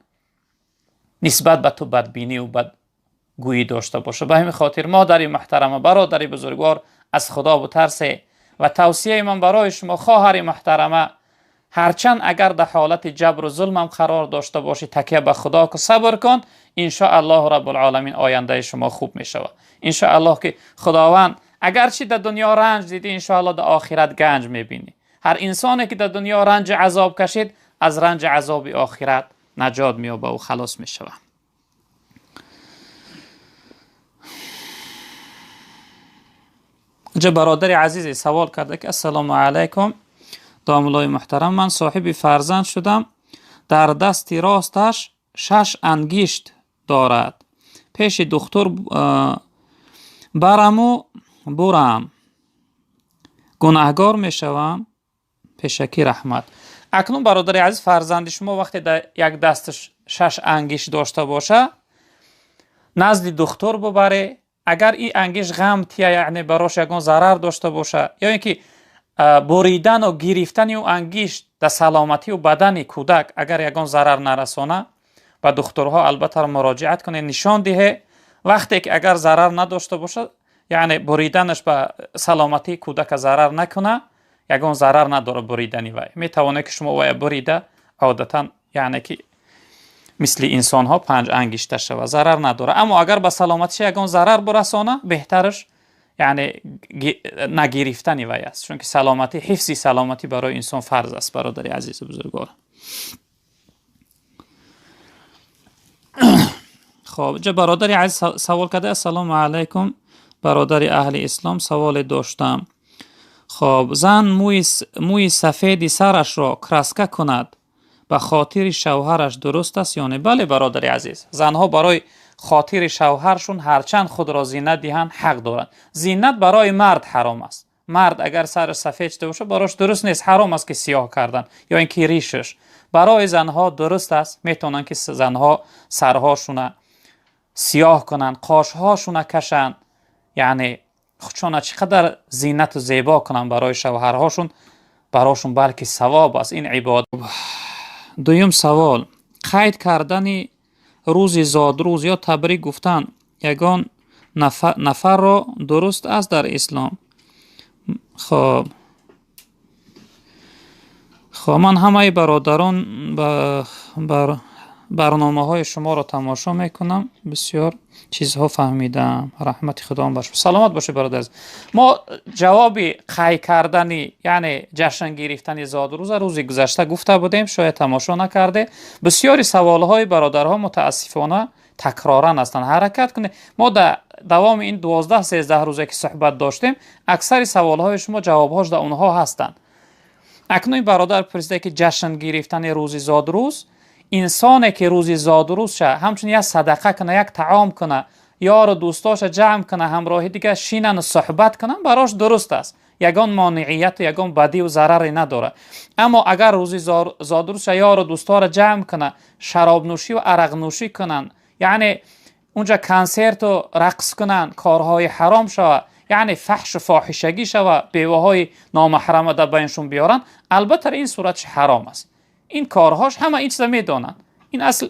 нисбат ба ту бадбинӣ ва бадгӯӣ дошта бошад. Ба ҳамин хотир модари муҳтарама, бародари бузургвор, аз Худо бутарсе ва тавсияи ман барои шумо хоҳари муҳтарама, ҳарчанд агар дар ҳолати ҷабру зулмам қарор дошта бошӣ, такя ба Худо ку, сабр кун, иншоаллоҳ раббулъоламин ояндаи шумо хуб мешавад. Иншоаллоҳ ки Худованд агарчи дар дунё ранҷ дидӣ, иншоаллоҳ дар охират ганҷ мебинӣ. Ҳар инсоне ки дар дунё ранҷи азоб кашид, аз ранҷи азоби охират наҷот меёбад ва халос мешавад. Инҷа бародари азизе савол карда ки ассалому алайкум, домуллои муҳтарам, ман соҳиби фарзанд шудам, дар дасти росташ 6 ангишт дорад, пеши духтур бараму бурам, гунаҳгор мешавам? Пешакӣ раҳмат. Акнун бародари азиз, фарзанди шумо вақте дар як дасташ 6 ангишт дошта боша, назди духтур бубаре. Агар ин ангишт ғам тия, яъне барош ягон зарар дошта боша, ё ин ки буридану гирифтани ӯ ангишт дар саломатию бадани кӯдак агар ягон зарар нарасона, ба духтурҳо албатта муроҷиат кунед, нишон диҳе. Вақте ки агар зарар надошта бошад, яъне буриданаш ба саломатии кӯдака зарар накуна, ягон зарар надорад буридани вай. Метавонед ки шумо вая бурида, одатан яъне ки мисли инсонҳо 5 ангишта шава, зарар надорад. Аммо агар ба саломатиш ягон зарар бурасона, беҳтараш яъне нагирифтани вай аст, чунки саломатӣ, ҳифзи саломатӣ барои инсон фарз аст, бародари азизу бузургвор. Хоб, инҷа бародари азиз савол карда: ассалому алайкум, бародари аҳли ислом, саволе доштам. Хоб, зан мӯи сафеди сарашро краска кунад ба хотири шавҳараш дуруст аст ё не? Бале, бародари азиз, занҳо барои хотири шавҳаршун ҳарчанд худро зинат диҳанд ҳақ доранд. Зинат барои мард ҳаром аст. Мард агар сараш сафед шуда бошад, барош дуруст нест, ҳаром аст ки сиёҳ кардан ё ин ки ришаш. Барои занҳо дуруст аст, метавонанд ки занҳо сарҳошуна сиёҳ кунанд, қошҳошуна кашанд, яъне худшона чӣ қадар зинату зебо кунанд барои шавҳарҳошун, барошун балки савоб аст ин ибодат. Дуюм савол: қайд кардани рӯзи зодрӯз ё табрик гуфтан ягон нафарро дуруст аст дар ислом? Хоб, ман ҳамаи бародарон барномаҳои шуморо тамошо мекунам, бисёр чизҳо фаҳмидам. Раҳмати Худо бар шумо. Саломат бошед бародар. Мо ҷавоби қайд кардани, яъне ҷашн гирифтани зодрӯза рӯзи гузашта гуфта будем, шояд тамошо накарде. Бисёри саволҳои бародарҳо мутаассифона такроран ҳастанд. Ҳаракат кунед. Мо дар давоми ин 12-13 рӯзе ки суҳбат доштем, аксари саволҳои шумо ҷавобҳош дар онҳо ҳастанд. Акнун ин бародар пурсида ки ҷашн гирифтани рӯзи зодрӯз, инсоне ки рӯзи зодрӯзша ҳамчун як садақа куна, як таом куна, ёру дӯстоша ҷамъ куна, ҳамроҳи дигар шинану суҳбат кунан, барош дуруст аст, ягон монеияту ягон бадию зараре надорад. Аммо агар рӯзи зодрӯзша ёру дӯстора ҷамъ куна, шаробнӯшӣ ва арақнӯшӣ кунанд, яъне унҷа консерту рақс кунанд, корҳои ҳаром шава, яъне фаҳшу фоҳишагӣ шава, беваҳои номаҳрама дар байншон биёранд, албатта ин суратш ҳаром аст. Ин корҳош ҳама ин чиза медонанд. Ин асл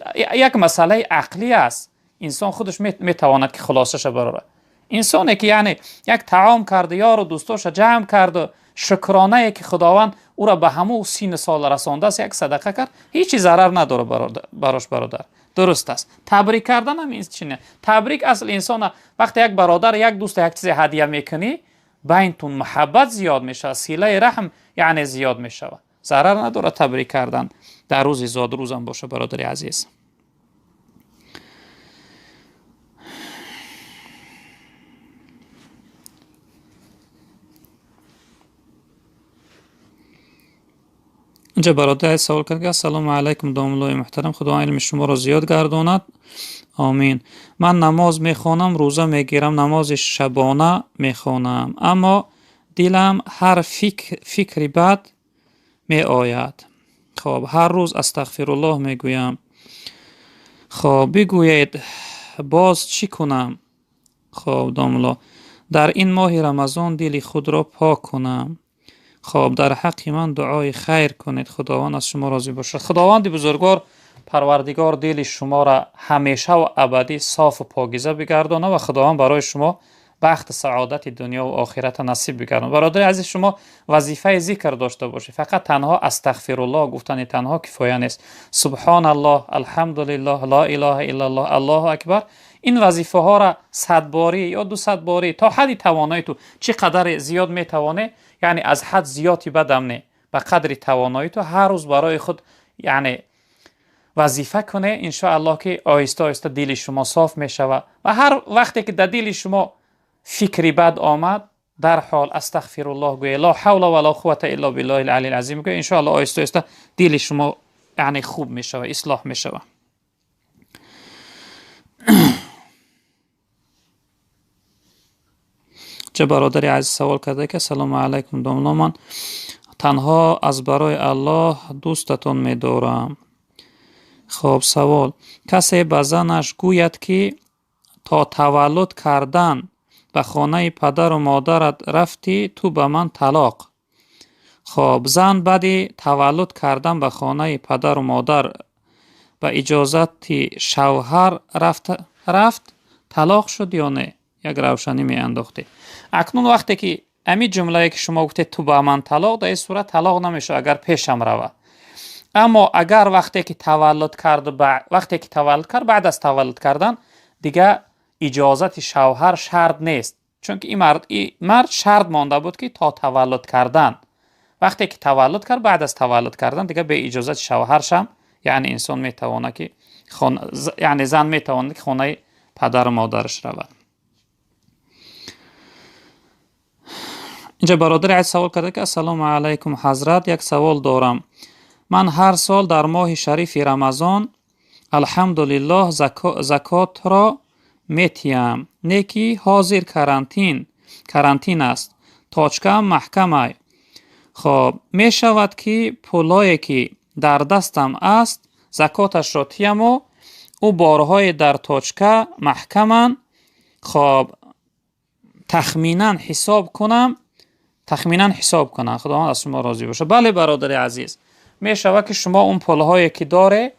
як масъалаи ақлӣ аст. Инсон худаш метавонад ки хулосаша барорад. Инсоне ки яъне як таом карда, ёру дӯстоша ҷамъ карду, шукронае ки Худованд ӯро ба ҳамун синну сол расондааст, як садақа кард, ҳеҷ чиз зарар надорад барош бародар. Дуруст аст. Табрик кардан ҳам ин чи не. Табрик асл инсона вақте як бародар, як дӯста як чизе ҳадия мекунӣ, байнтун муҳаббат зиёд мешавад, силаи раҳм яъне зиёд мешавад. Зарар надорад табрик кардан дар рӯзи зодрӯзам боша, бародари азиз. Инҷа бародар савол кард, ки ассалому алайкум, домуллои муҳтарам, Худо илми шуморо зиёд гардонад, омин. Ман намоз мехонам, рӯза мегирам, намози шабона мехонам, аммо дилам ҳар фикри бад меояд. Хоб, ҳар рӯз астағфируллоҳ мегӯям. Хоб, бигӯед боз чӣ кунам? Хоб, домулло, дар ин моҳи Рамазон дили худро пок кунам. Хоб, дар ҳаққи ман дуои хайр кунед, Худованд аз шумо розӣ бошад. Худованди бузургвор Парвардигор дили шуморо ҳамеша ва абадӣ софу покиза бигардонад ва Худованд барои шумо бахти саодати дунё ва охиратро насиб бигардонад. Бародари азиз, шумо вазифаи зикр дошта бошед. Фақат танҳо астағфируллоҳ гуфтани танҳо кифоя нест. Субҳоналлоҳ, алҳамдулиллоҳ, ло илоҳа иллаллоҳ, Аллоҳу акбар. Ин вазифаҳоро 100 борӣ ё 200 борӣ то ҳадди тавонои ту чӣ қадар зиёд метавонӣ, яъне аз ҳад зиёди бадам не, ба қадри тавонои ту ҳар рӯз барои худ яъне вазифа кунӣ, иншоаллоҳ ки оҳиста оҳиста дили шумо соф мешавад ва ҳар вақте ки дар дили шумо фикри бад омад, дар ҳол астағфируллоҳ гӯе, ло ҳавла ва ло қуввата илло биллоҳил алийил азим гӯе, иншоаллоҳ оҳиста оҳиста дили шумо яъне хуб мешавад, ислоҳ мешавад. Ча бародари азиз савол карда, ки ассалому алайкум домулло, ман танҳо аз барои Аллоҳ дӯстатон медорам. Хоб, савол: касе ба занаш гӯяд, ки то таваллуд кардан ба хонаи падару модарат рафтӣ, ту ба ман талоқ. Хоб, зан баъди таваллуд кардан ба хонаи падару модар ба иҷозати шавҳар рафт, талоқ шуд ё не? Як равшанӣ меандохтед. Акнун вақте ки ҳамин ҷумлае ки шумо гуфтед ту ба ман талоқ, дар ин сурат талоқ намешавад агар пешам равад. Аммо агар вақте ки таваллуд кард, вақте ки таваллуд кард, баъд аз таваллуд кардан дигар иҷозати шавҳар шарт нест, чунки ин мард шарт монда буд, ки то таваллуд кардан. Вақте ки таваллуд кард, баъд аз таваллуд кардан дигар бе иҷозати шавҳаршам яъне инсон метавонад ки яъне зан метавонад ки хонаи падару модараш равад. Инҷа бародари азиз савол карда, ки ассалому алайкум ҳазрат, як савол дорам. Ман ҳар сол дар моҳи шарифи Рамазон алҳамдулиллоҳ закотро метиҳам, не ки ҳозир карантин аст, точкаам маҳкамай. Хоб, мешавад ки пулое ки дар дастам аст закоташро тиҳаму ӯ борҳое дар точка маҳкаманд, хоб тахминан ҳисоб кунам. Худованд аз шумо розӣ бошад. Бале бародари азиз, мешавад ки шумо он пулҳое ки доре,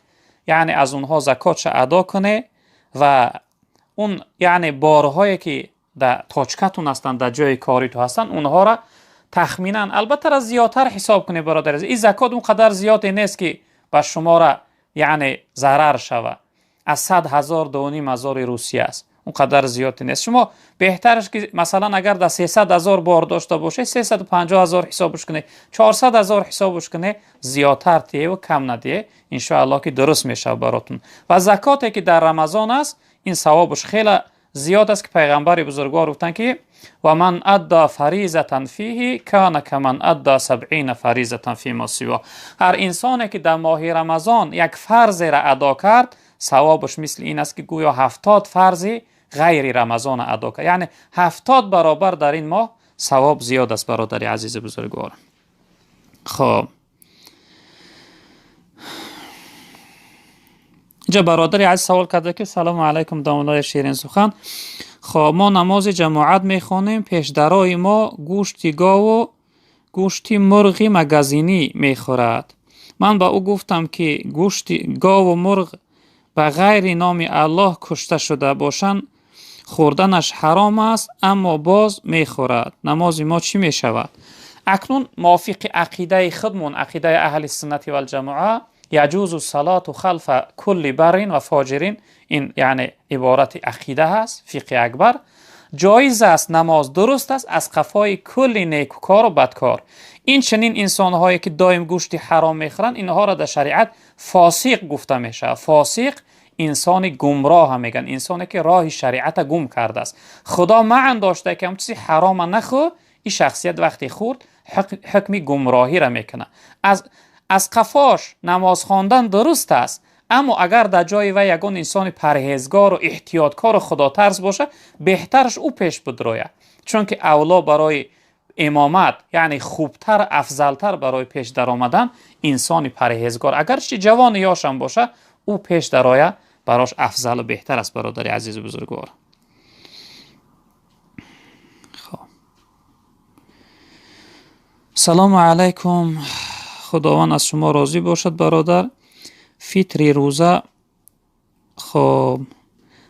яъне аз онҳо закотша адо кунед ва он яъне борҳое ки дар точкатун ҳастанд, дар ҷои кори ту ҳастанд, онҳоро тахминан албатта зиёдтар ҳисоб кунед бародари азиз. Ин закот он қадар зиёде нест ки ба шуморо яъне зарар шавад. Аз 100 000 2,5 ҳазори Русия аст, он қадар зиёде нест. Шумо беҳтараш ки масалан агар дар 300 000 бор дошта бошед, 350 000 ҳисобш кунед, 400 000 ҳисобш кунед, зиёдтар тиҳе ва кам надиҳе, иншоаллоҳ ки дуруст мешавад баротун. Ва закоте ки дар Рамазон аст, ин савобаш хеле зиёд аст, ки пайғамбари бузургвор гуфтанд, ки ва ман адда фаризатан фиҳи кана каман адда сабъина фаризатан фима сиво. Ҳар инсоне ки дар моҳи Рамазон як фарзеро адо кард, савобаш мисли ин аст, ки гӯё 70 фарзи ғайри Рамазона адо кард. Яъне 70 баробар дар ин моҳ савоб зиёд аст, бародари азизи бузургвор. Хоб, инҷа бародари азиз савол карда, ки салому алайкум домуллои ширинсухан. Хоб, мо намози ҷамоат мехонем, пешдарои мо гӯшти гову гӯшти мурғи магазинӣ мехӯрад. Ман ба ӯ гуфтам, ки гӯшти гову мурғ ба ғайри номи Аллоҳ кушта шуда бошанд, хӯрданаш ҳаром аст, аммо боз мехӯрад. Намози мо чӣ мешавад? Акнун мувофиқи ақидаи худмон, ақидаи аҳли суннати валҷамоа, яҷузу салату халфа кулли баррин ва фоҷирин, ин яъне иборати ақида ҳаст, фиқҳи акбар. Ҷоиз аст намоз, дуруст аст аз қафои кулли некукору бадкор. Ин чунин инсонҳое ки доим гӯшти ҳаром мехӯранд, инҳоро дар шариат фосиқ гуфта мешавад. Фосиқ инсони гумроҳа мегӯянд, инсоне ки роҳи шариата гум кардааст. Худо маън дошта ки ҳам чизи ҳарома нахӯр, ин шахсият вақте хӯрд ҳукми гумроҳиро мекунад. Аз Аз қафош намоз хондан дуруст аст, аммо агар дар ҷои вай ягон инсони парҳезгору эҳтиёткору худотарс бошад, беҳтараш ӯ пеш бидрояд, чунки авло барои имомат, яъне хубтар, афзалтар барои пеш даромадан инсони парҳезгор, агарчи ҷавони ёшам бошад, ӯ пеш дарояд, барош афзалу беҳтар аст, бародари азизу бузургвор. Салому алайкум, худованд аз шумо розӣ бошад, бародар. Фитри рӯза, хоб,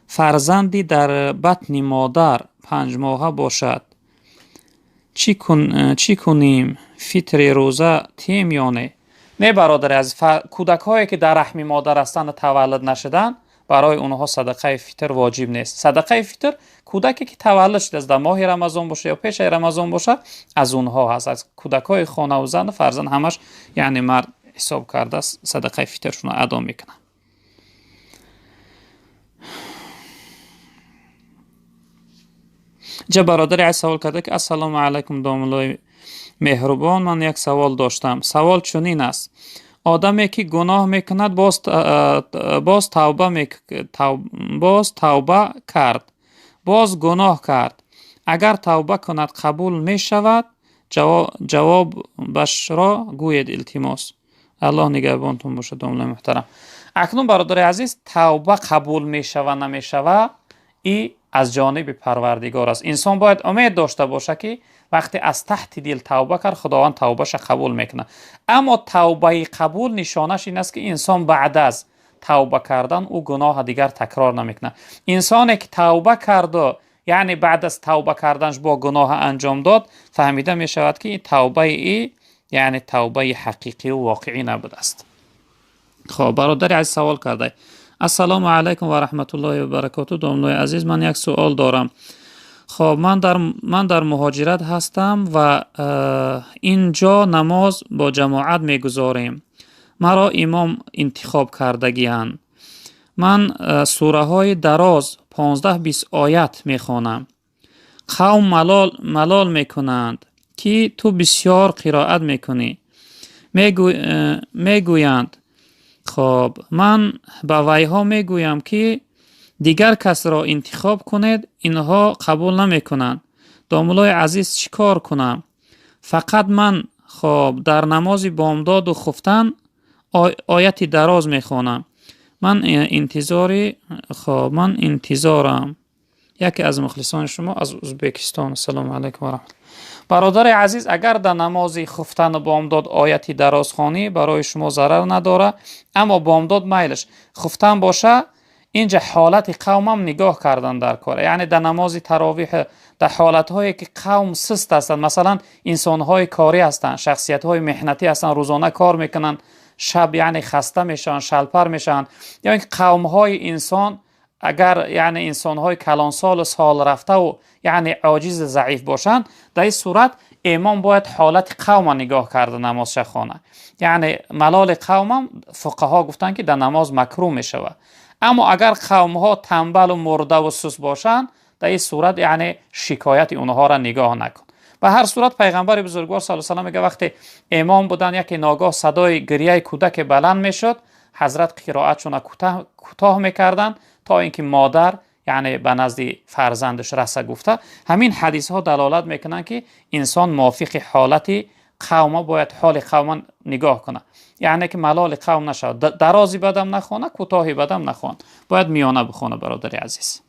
фарзанди дар батни модар 5 моҳа бошад, чӣ кунем? Фитри рӯза тем ё не? Не, бародари азиз, кӯдакҳое ки дар раҳми модар ҳастанд ва таваллуд нашуданд, барои онҳо садақаи фитр воҷиб нест. Садақаи фитр кӯдаке ки таваллуд шудааст, дар моҳи Рамазон бошад ё пешаи Рамазон бошад, аз онҳо ҳаст, аз кӯдакҳои хонаву зан фарзанд ҳамаш, яъне мард ҳисоб кардааст, садақаи фитршонро адо мекунад. Ҷа бародари азиз савол карда ки ассалому алайкум, домуллои меҳрубон, ман як савол доштам. Савол чунин аст: одаме ки гуноҳ мекунад, боз тавба кард, боз гуноҳ кард, агар тавба кунад қабул мешавад? Ҷавобашро гӯед, илтимос. Аллоҳ нигаҳбонтон бошад, домуллои муҳтарам. Акнун бародари азиз, тавба қабул мешава намешава, и аз ҷониби Парвардигор аст. Инсон бояд умед дошта бошад ки вақте аз таҳти дил тавба кард, Худованд тавбаша қабул мекунад. Аммо тавбаи қабул нишонаш ин аст ки инсон баъд аз тавба кардан ӯ гуноҳа дигар такрор намекунад. Инсоне ки тавба карду, яъне баъд аз тавба карданаш бо гуноҳа анҷом дод, фаҳмида мешавад ки тавбаи и, яъне тавбаи ҳақиқию воқеӣ набудааст. Хоб, бародари азиз савол карда: ассалому алайкум ва раҳматуллоҳи ва баракоту, домлои азиз, ман як суол дорам. Хоб, ман дар муҳоҷират ҳастам ва ин ҷо намоз бо ҷамоат мегузорем. Маро имом интихоб кардагианд. Ман сураҳои дароз 15-20 оят мехонам. Қавм малол мекунанд ки ту бисёр қироат мекунӣ. Мегӯянд. Хоб, ман ба вайҳо мегӯям ки дигар касро интихоб кунед, инҳо қабул намекунанд. Домуллои азиз, чӣ кор кунам? Фақат ман, хоб, дар намози бомдоду хуфтан ояти дароз мехонам. Ман интизори, хоб, ман интизорам. Яке аз мухлисони шумо аз Ӯзбекистон. Ассалому алайкум ва раҳматуллоҳ. Бародари азиз, агар дар намози хуфтану бомдод ояти дароз хонӣ, барои шумо зарар надорад, аммо бомдод майлаш, хуфтан боша, инҷа ҳолати қавмам нигоҳ кардан дар кор. Яъне дар намози таровиҳ, дар ҳолатҳое ки қавм сист ҳастанд, масалан инсонҳои корӣ ҳастанд, шахсиятҳои меҳнатӣ ҳастанд, рӯзона кор мекунанд, шаб яъне хаста мешаванд, шалпар мешаванд, ё инки қавмҳои инсон агар яъне инсонҳои калонсолу сол рафтаву яъне оҷизу заиф бошанд, дар ин сурат имом бояд ҳолати қавма нигоҳ карда намозша хонад. Яъне малоли қавмам фуқаҳо гуфтанд ки дар намоз макрӯҳ мешавад. Аммо агар қавмҳо танбалу мурдаву сус бошанд, дар ин сурат яъне шикояти онҳоро нигоҳ накун. Ба ҳар сурат пайғамбари бузургвор саллаллоҳу алайҳи васаллам мегӯяд, вақте имом буданд, яке ногоҳ садои гирияи кӯдаке баланд мешуд, ҳазрат қироатшонро кӯтоҳ мекарданд то инки модар яъне ба назди фарзандаш раса гуфта. Ҳамин ҳадисҳо далолат мекунанд ки инсон мувофиқи ҳолати қавма бояд ҳоли қавма нигоҳ кунад, яъне ки малоли қавм нашавад, дарози бадам нахона, кӯтоҳи бадам нахона, бояд миёна бихона, бародари азиз.